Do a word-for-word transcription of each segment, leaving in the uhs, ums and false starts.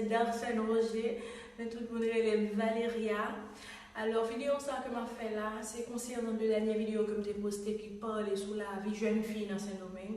Darcène Roger, men tout moun rele m Valeria. Alò, videyo sa ke m ap fè la, se konsènan de dènye videyo ke m te poste ki pale sou lavi jèn fi nan Sendomeng.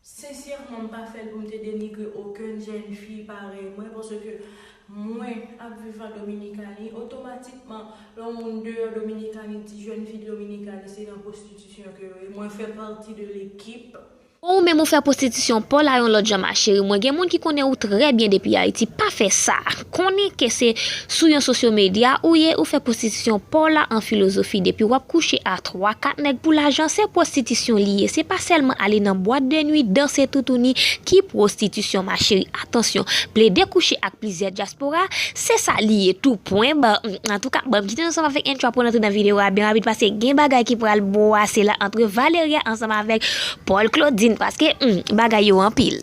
Sensèman, m pa fè l pou m te denigre okenn jèn fi parèy mwen, paske mwen ap viv an Dominikani, otomatikman, lè yon moun deyò Dominikani di jèn fi Dominikani se nan pwostitisyon ke yo ye, mwen fè pati de lekip. Bon, ou menm ou fè pwostitisyon pa w la yon lòt jan, ma chérie. Mwen gen moun ki konnen ou trè byen depi Ayiti. Pa fè sa. Konnen ke se sou yon sosyo medya ou ye, ou fè pwostitisyon pa w la an filozofi. Depi w ap kouche a twa, kat nèg pou lajan, se pwostitisyon li ye. Se pa sèlman ale nan bwat de nwi, danse toutouni ki pwostitisyon, ma chérie. Atansyon, plede kouche ak plizyè dyaspora, se sa li ye tou pwen. Ba, antouka, ban m kite nou ansanm avèk entro a pou n antre nan videyo a byen rapid, paske gen bagay ki pral bwase la antre Valeria ansanm avèk Paul Claudine, paske, hmm, bagay yo anpil.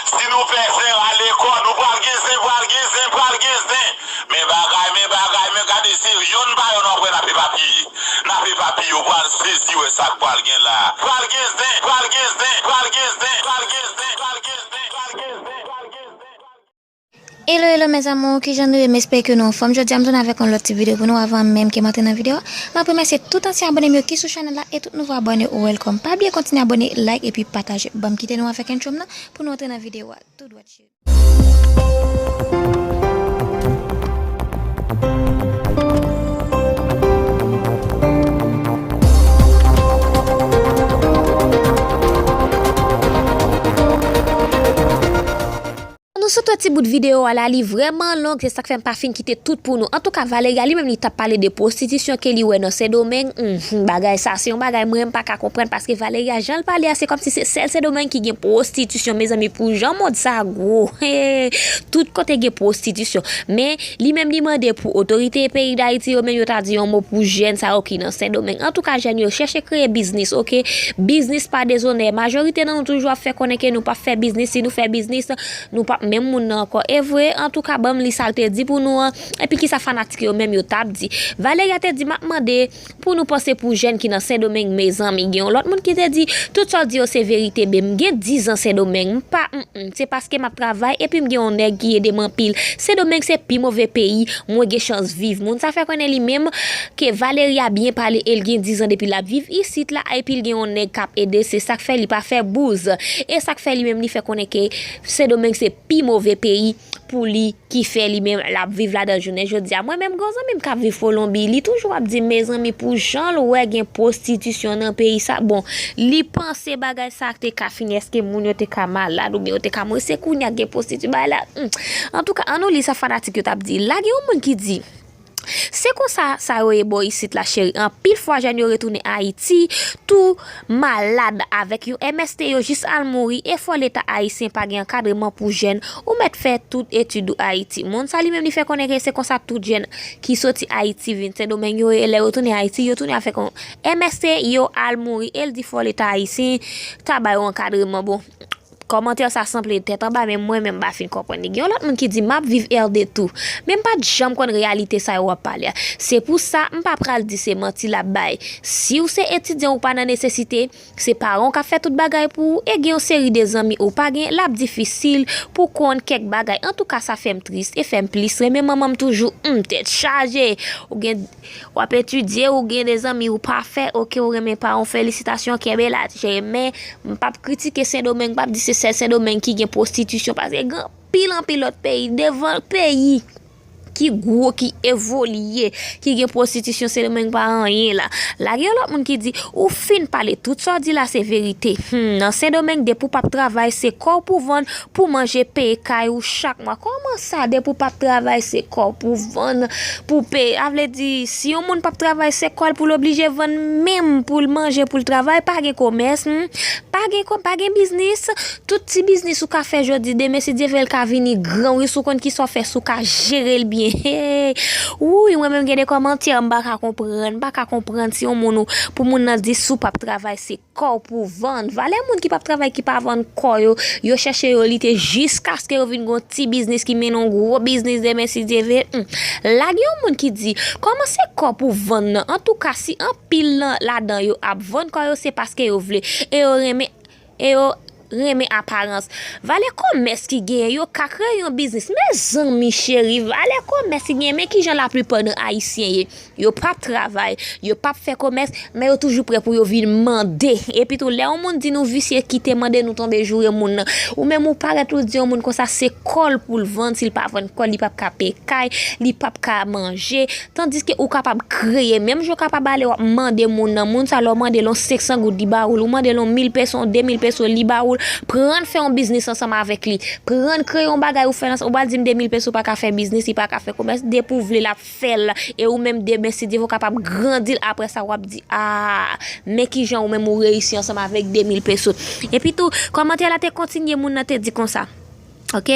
Si nou fè zen rale kò, nou pral gen zen, pral gen zen, pral gen zen. Men bagay, men bagay, men gade, se yonn pa yonn, w ap wè n ap epapiye. N ap epapiye, w pral sezi wè sa k pral gen la. Pral gen zen, pral gen zen, pral gen zen, pral gen zen, pral gen zen, pral gen zen, pral gen zen, pral gen zen. Hello, hello, mes amours, kijan nou ye? M espere ke nou anfòm. Jodi a, m tounen avèk yon lòt ti videyo pou nou. Avan menm ke m antre nan videyo a, m ap remèsye tout ansyen abòne m yo ki sou chanèl la e tout nouvo abòne, welcome. Pa bliye kontinye abòne, like epi pataje. Ban m kite nou avèk entro m nan pou nou antre nan videyo a. Tout dwat, cheri. Nou sot wè ti bout videyo a la, li vrèman long, se sa k fè m pa fin kite tout pou nou. Antouka, Valeria li menm li t ap pale de pwostitisyon ke li wè nan Sendomeng. Hmm, bagay sa, se yon bagay mwen menm m pa ka konprann, paske Valeria, jan l pale a, se kòmsi se sèl Sendomeng ki gen pwostitisyon. Mezanmi, pou jan mond sa gwo, tout kote gen pwostitisyon. Men, li menm li mande pou otorite peyi Dayiti yo menm yo ta di yon mo pou jèn sa yo ki nan Sendomeng. Antouka, jèn yo chèche kreye biznis, oke? Biznis pa dezonè. Majorite nan nou toujou ap fè konnen ke nou p ap fè biznis. Si nou fè biznis, nou p ap menm moun nan ankò. E vre, antouka, ban m li sa l te di pou nou an. Epi kisa fanatik yo menm yo t ap di. Valeria te di, m ap mande pou nou panse pou jèn ki nan Sendomeng, mezanmi. Gen yon lòt moun ki te di, tout sa w di yo se verite, men m gen diz an Sendomeng. M pa, mm, mm, se paske m ap travay, epi m gen yon nèg ki ede m anpil. Sendomeng se pi move peyi mwen gen chans viv. Moun sa fè konnen li menm ke Valeria byen pale e l gen diz an depi l ap viv isit la, epi l gen yon nèg k ap ede, se sa k fè li pa fè bouz. E sa k fè li menm li fè konnen ke Sendomeng se pi move peyi pou li ki fè li menm l ap viv ladan jounen jodi a. Mwen menm, gon zanmi m k ap viv Kolonbi, li toujou ap di m, mezanmi, pou jan l wè gen pwostitisyon nan peyi sa, bon, li panse bagay sa te ka fini, èske moun yo te ka malad oubyen yo te ka mouri, se kounye a gen pwostiti, bagay la, hmm. Antouka, ann nou li sa fanatik yo t ap di. La, gen yon moun ki di, se konsa sa yo ye bò isit la, cheri. Anpil fwa, jèn yo retounen Ayiti, tou malad avèk yon M S T, yo jis al mouri, e fò Leta ayisyen pa gen ankadreman pou jèn, ou mèt fè tout etid ou Ayiti. Moun sa li menm li fè konnen ke se konsa tout jèn ki soti Ayiti vin Sendomeng yo ye, lè yo tounen Ayiti, yo tounen avèk yon M S T, yo al mouri, e l di fò Leta ayisyen ta ba yo ankadreman. Bon, kòmantè sa sanble tèt anba, men mwen menm m pa fin konprann li. Gen yon lòt moun ki di, m ap viv R D tou. Men m pa t janm konn reyalite sa yo w ap pale a. Se pou sa, m pa pral di se manti l ap bay. Si w se etidyan, ou pa nan nesesite, se paran w k ap fè tout bagay pou ou, e gen yon seri de zanmi ou pa gen, l ap difisil pou konn kèk bagay. Antouka, sa fè m tris e fè m plis renmen manman m toujou. Humm, tèt chaje. Ou gen W ap etidye, ou gen de zanmi ou pa fè, oke, ou renmen paran w, felisitasyon, kenbe la, cheri. Men, m p ap kritike Sendomeng, m p ap di se sèl Sendomeng ki gen pwostitisyon, paske gen anpil, anpil lòt peyi, devan peyi ki gwo, ki evolye, ki gen pwostitisyon, Sendomeng pa anyen la. La, gen yon lòt moun ki di, ou fin pale, tout sa w di la se verite. Humm, nan Sendomeng, depi w p ap travay, se kò w pou vann, pou manje, peye kay ou chak mwa. Kòman sa, depi w p ap travay, se kò w pou vann, pou peye? A vle di, si yon moun p ap travay, se kò l pou l oblije vann menm pou l manje, pou l travay, pa gen komès, hmm? Pa gen kò-, pa gen biznis. Tout ti biznis ou ka fè jodi, demen, si Dye vle, l ka vini gran. Wi, si w konn kisa w fè, si w ka jere l byen. Hey! Wouy, mwen menm gen de kòmantè, m pa ka konprann, m pa ka konprann si yon moun ou, pou moun nan di, si w p ap travay, se kò w pou vann. Valè moun ki p ap travay, ki pa vann kò yo, yo chèche yo lite jiskaske yo vin gon ti biznis ki mennen yon gwo biznis demen, si Dye vle. Humm. La, gen yon moun ki di, kòman se kò pou vann nan? Antouka, si anpil nan, ladan yo ap vann kò yo, se paske yo vle. E yo renmen, e yo renmen aparans. Valè komès ki genyen yo ka kreye yon biznis. Mezanmi cheri, valè komès ki genyen, men kijan laplipa nan Ayisyen ye. Yo p ap travay, yo p ap fè komès, men yo toujou prè pou yo vin mande. Epi tou, lè yon moun di nou visye, kite mande, nou tonbe joure moun nan. Ou menm ou parèt ou di yon moun konsa se kò l pou l vann, si l pa vann kò l, li p ap ka peye kay, li p ap ka manje. Tandiske ou kapab kreye, menm jan w kapab ale w ap mande moun nan, moun sa lè w mande l yon senk san goud, li ba ou l, ou mande l yon mil peso, yon de mil peso, li ba ou l, pran fè yon biznis ansanm avèk li, pran kreye yon bagay ou fè l ansanm, ou pa di m de mil peso pa ka fè biznis, li pa ka fè komès, depi w vle l ap fè l. E ou menm demen, si Dye vle, w kapab grandi l. Apre sa, w ap di, a, men kijan ou menm ou reyisi ansanm avèk de mil peso. Epi tou, kòmantè la te kontinye, moun nan te di konsa. Ok,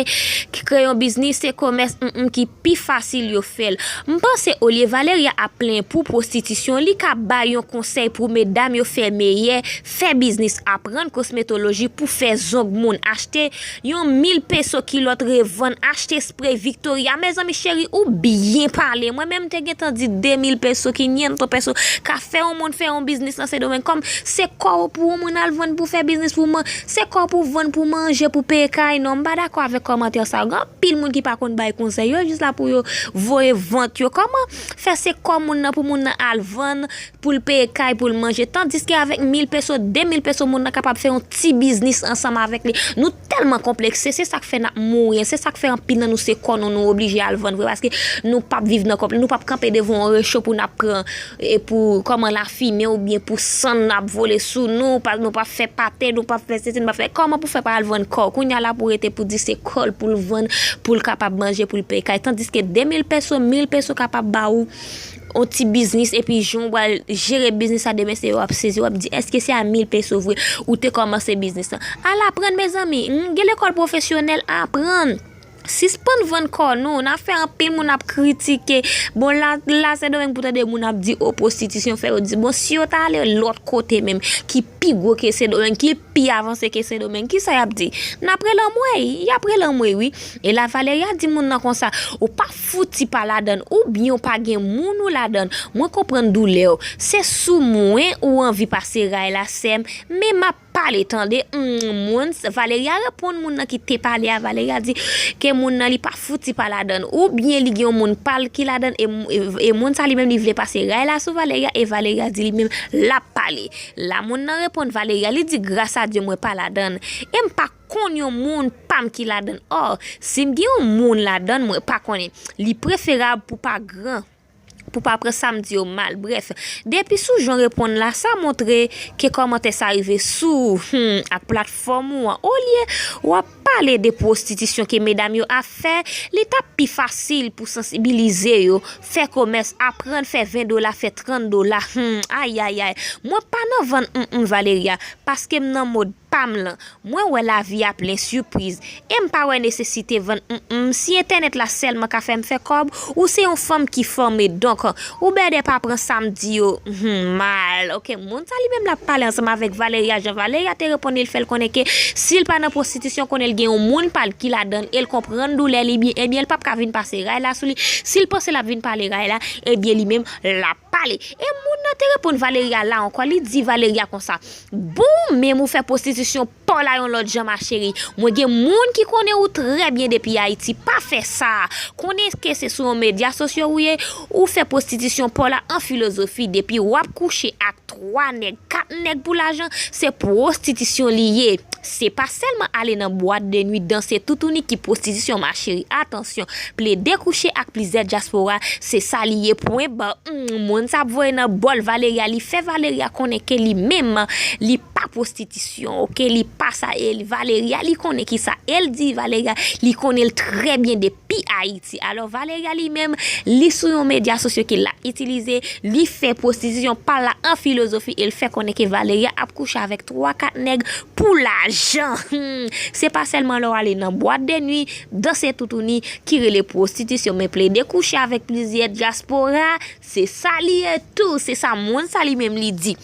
kreye yon biznis se komès mm, mm, ki pi fasil yo fè l. M panse olye Valeria ap plenyen pou pwostitisyon, li ka bay yon konsèy pou medam yo fè meyè, fè biznis, aprann kosmetoloji pou fè zong moun, achte yon mil peso kilòt revann, achte spray Victoria. Mezanmi cheri, ou byen pale. Mwen menm te gentan di de mil peso, kinyentos peso ka fè yon moun fè yon biznis nan Sendomeng. Kòm se kò w pou yon moun al vann pou fè biznis pou man, se kò pou vann pou manje, pou peye kay. Non, m pa dakò avèk kòmantè sa. Gen anpil moun ki pa konn bay konsèy. Yo jis la pou yo voye vant yo. Kòman fè se kò moun nan pou moun nan al vann, pou l peye kay, pou l manje? Tandiske avèk mil peso, de mil peso, moun nan kapab fè yon ti biznis ansanm avèk li. Nou tèlman konplekse, se sa k fè n ap mouri, se sa k fè anpil nan nou se kò nou, nou oblije al vann vre, paske nou p ap viv nan konplè, nou p ap kanpe devan yon recho pou n ap pran e pou kòman lafimen oubyen pou sann ap vole sou nou, pa, nou p ap fè pate, nou p ap fè sesi, nou p ap fè kòman pou fè pa al vann kò. Kounye a la pou rete pou di se kò l pou l vann, pou l kapab manje, pou l peye kay. Tandiske de mil peso, mil peso kapab ba ou yon ti biznis, epi jan w pral jere biznis la demen, se w ap sezi, w ap di, èske se a mil peso vre ou te kòmanse biznis lan? Al aprann, mezanmi. Hmm, gen lekòl pwofesyonèl, aprann. Sispann vann kò nou. N ap fè anpil moun ap kritike. Bon, la, la Sendomeng pou tande moun ap di, o, pwostitisyon fè yo di. Bon, si yo ta ale lòt kote menm, ki pi gwo ke Sendomeng, ki pi avanse ke Sendomeng, kisa y ap di? N ap rele anmwey, y ap rele anmwey, wi. E la Valeria di moun nan konsa, ou pa fouti pa ladann, oubyen ou pa gen moun ou ladann. Mwen konprann doulè w. Se sou mwen ou anvi pase ray la, sè m, men m ap pale, tande. Hmm, moun, Valeria reponn moun nan ki te pale a. Valeria di ke moun nan li pa fouti pa ladann, oubyen li gen yon moun pa l ki ladann, e, e, e moun sa li menm li vle pase ray la sou Valeria, e Valeria di li menm l ap pale. La moun nan reponn Valeria, li di, gras a Dye mwen pa ladann. E m pa konn yon moun pa m ki ladann. Ò, si m gen yon moun ladann, mwen pa konnen. Li preferab pou pa gran, pou pa pran sa m di yo mal. Brèf, depi sou jan w reponn la, sa montre ke kòmantè sa rive sou, hmm, ak platfòm ou an. Olye w ap pale de pwostitisyon ke medam yo ap fè, li t ap pi fasil pou sansibilize yo, fè komès, aprann fè ven dola, fè trant dola. Hmm, ayayay. Mwen pa nan vann mm, mm, Valeria, paske m nan mòd pa m lan. Mwen wè lavi a plen sipriz. E m pa wè nesesite vann mm, mm. Si entènèt la sèlman ka fè m fè kòb, ou se yon fanm ki fòme, donk, ou bèdè pa pran sa m di yo, hmm, mal. Ok, moun sa li menm l ap pale ansanm avèk Valeria, jan Valeria te reponn li, l fè l konnen ke si l pa nan pwostitisyon, konnen l gen yon moun pa l ki ladann, e l konprann doulè li byen, ebyen, l p ap ka vin pase ray la sou li. Si l panse l ap vin pale ray la, ebyen, li menm, l ap pale. E moun nan te reponn Valeria la ankò, li di Valeria konsa, bon, menm ou fè pwostitisyon pa w la yon lòt jan, ma chérie. Mwen gen moun ki konnen ou trè byen depi Ayiti. Pa fè sa. Konnen ke se sou yon medya sosyo ou ye, ou fè pwostitisyon pa w la an filozofi. Depi w ap kouche ak twa nèg, kat nèg pou lajan, se pwostitisyon li ye. Se pa sèlman ale nan bwat de nwi, danse toutouni ki pwostitisyon, ma chérie. Atansyon, plede kouche ak plizyè dyaspora, se sa li ye, pwen ba. Hmm, moun sa ap voye nan bòl Valeria, li fè Valeria konnen ke li menm, li pa pwostitisyon, ok? Li pa sa, e li, Valeria, li konnen kisa el di Valeria, li konnen l trè byen depi Ayiti. Alò, Valeria li menm, li sou yon medya sosyo ke l ap itilize, li fè pwostitisyon pa l la an filozofi, e l fè konnen ke Valeria ap kouche avèk twa, kat nèg pou lajan. Hmm, se pa sèlman lè w ale nan bwat de nwi, danse toutouni, ki rele pwostitisyon, men plede kouche avèk plizyè dyaspora, se sa li ye tou, se sa moun sa li menm li di.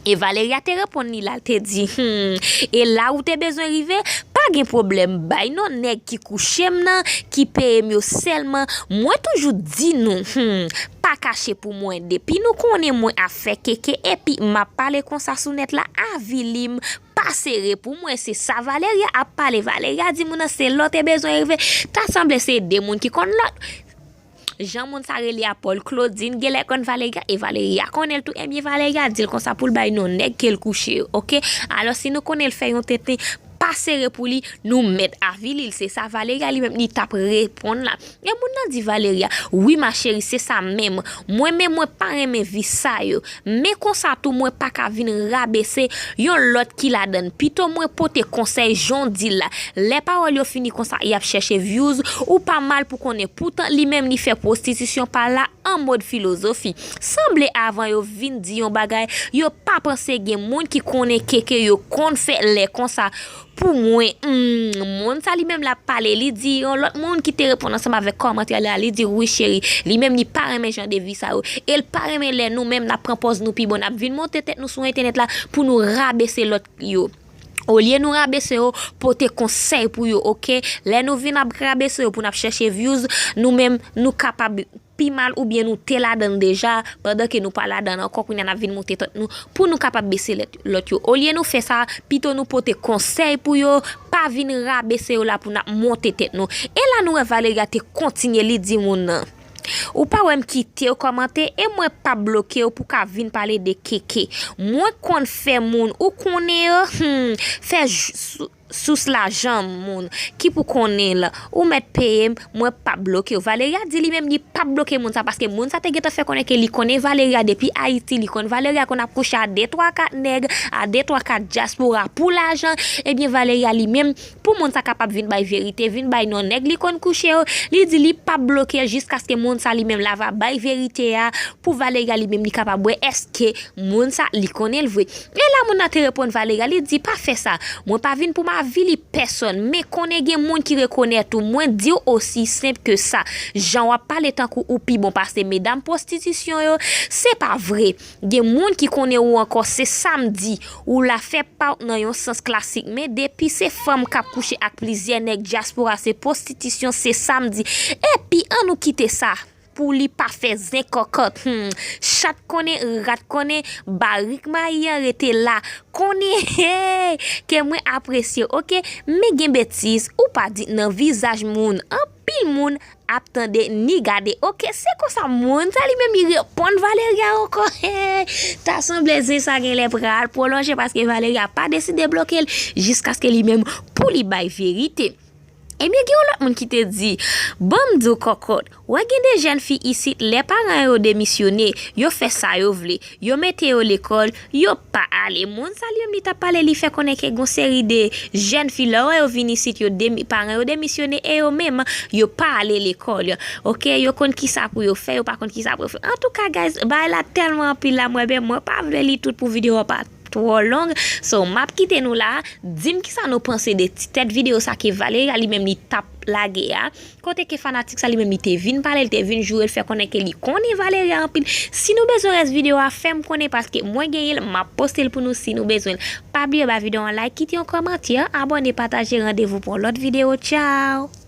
E Valeria te reponn li la, l te di, hmm, e la ou te bezwen rive, pa gen pwoblèm, bay non nèg ki kouche m nan, ki peye m yo sèlman, mwen toujou di nou, hmm, pa kache pou mwen. Depi nou konnen mwen ap fè keke epi m ap pale konsa sou nèt la, avili m, pa sere pou mwen. Se sa Valeria ap pale. Valeria di moun nan se lòt e bezwen rive. Ta sanble se de moun ki konn lòt. Jan moun sa rele a Paul Claudine, genlè konn Valeria, e Valeria konnen l tou. Ebyen, Valeria di l konsa pou l bay non nèg ke l kouche yo, oke? Alò, si nou konnen l fè yon tenten, pa sere pou li, nou mèt avili l. Se sa Valeria li menm li t ap reponn la. E moun nan di Valeria, wi ma chérie, se sa menm. Mwen menm, mwen pa renmen vi sa yo. Men konsa tou, mwen pa ka vin rabese yon lòt ki ladann. Pito mwen pote konsèy jan w di l la. Lè pawòl yo fini konsa, y ap chèche views, ou pa mal pou konnen. Poutan, li menm, li fè pwostitisyon pa l la an mod filozofi. Sanble avan yo vin di yon bagay, yo pa panse gen moun ki konnen keke yo konn fè lè konsa. Pou mwen, hmm, moun sa li menm l ap pale, li di yon lòt moun ki te reponn ansanm avèk kòmantè la, li di, wi cheri, li menm li pa renmen jan de vi sa yo. E l pa renmen lè nou menm n ap pran pòz nou pi bon, n ap vin monte tèt nou sou entènèt la pou nou rabese lòt yo. Olye nou rabese yo, pote konsèy pou yo, oke? Lè nou vin ap rabese yo pou n ap chèche views, nou menm, nou kapab pi mal oubyen nou te ladann deja, pandan ke nou pa ladann ankò, kounye a n ap vin monte tèt nou pou nou kapab bese lèt, lòt yo. Olye nou fè sa, pito nou pote konsèy pou yo, pa vin rabese yo la pou n ap monte tèt nou. E la nou wè Valeria te kontinye, li di moun nan, ou pa wè m kite w kòmante e mwen p ap bloke w pou ka vin pale de keke. Mwen konn fè moun ou konnen yo, hmm, fè j- sou- sous lajan moun ki pou konnen l, ou mèt peye m, mwen p ap bloke w. Valeria di li menm li p ap bloke moun sa, paske moun sa te gentan fè konnen ke li konnen Valeria depi Ayiti, li konn Valeria konn ap kouche a de twa kat nèg, a de twa kat dyaspora pou lajan. Ebyen, Valeria li menm, pou moun sa kapab vin bay verite, vin bay non nèg li konn kouche yo, li di li p ap bloke l jiskaske moun sa li menm la va bay verite a, pou Valeria li menm li kapab wè èske moun sa li konnen l vre. E la moun nan te reponn Valeria, li di, pa fè sa. Mwen pa vin pou m avili pèsonn, men konnen gen moun ki rekonèt ou. Mwen di w osi senp ke sa. Jan w ap pale tankou ou pi bon pase medam pwostitisyon yo, se pa vre. Gen moun ki konnen ou ankò, se sa m di. Ou la fè pa w nan yon sans klasik, men depi se fanm k ap kouche ak plizyè nèg dyaspora, se pwostitisyon, se sa m di. Epi, ann nou kite sa pou li pa fè zen kòkòt. Hmm. Chat konnen, rat konnen, barik mayi an rete la. Konnen, hey, ke mwen apresye, oke? Men gen betiz, ou pa di nan vizaj moun. Anpil moun ap tande ni gade, oke? Se konsa moun sa li menm li reponn Valeria ankò. Hey, ta sanble zen sa genlè pral pwolonje paske Valeria pa deside bloke l jiskaske li menm pou li bay verite. Ebyen, gen yon lòt moun ki te di, ban m di w kòkòt, wè gen de jèn fi isit, lè paran yo demisyone, yo fè sa yo vle, yo mete yo lekòl, yo pa ale. Moun sa li menm li t ap pale, li fè konnen ke gon seri de jèn fi, lè w wè yo vin isit, yo demi-, paran yo demisyone, e yo menm, yo pa ale lekòl. Oke, yo konn kisa pou yo fè, yo pa konn kisa pou yo fè. Antouka, guys, bagay la tèlman anpil la, mwen menm, mwen pa vle li tout pou videyo a pa twò long. So, m ap kite nou la. Di m kisa nou panse de ti tèt videyo sa ke Valeria li menm li t ap lage a. Kote ke fanatik sa li menm li te vin pale, li te vin joure, li fè konnen ke li konnen Valeria anpil. Si nou bezwen rès videyo a, fè m konnen paske mwen genyen l, m ap poste l pou nou si nou bezwen l. Pa bliye ba videyo an like, kite yon kòmantè, abòne, pataje, randevou pou yon lòt videyo. Tchao!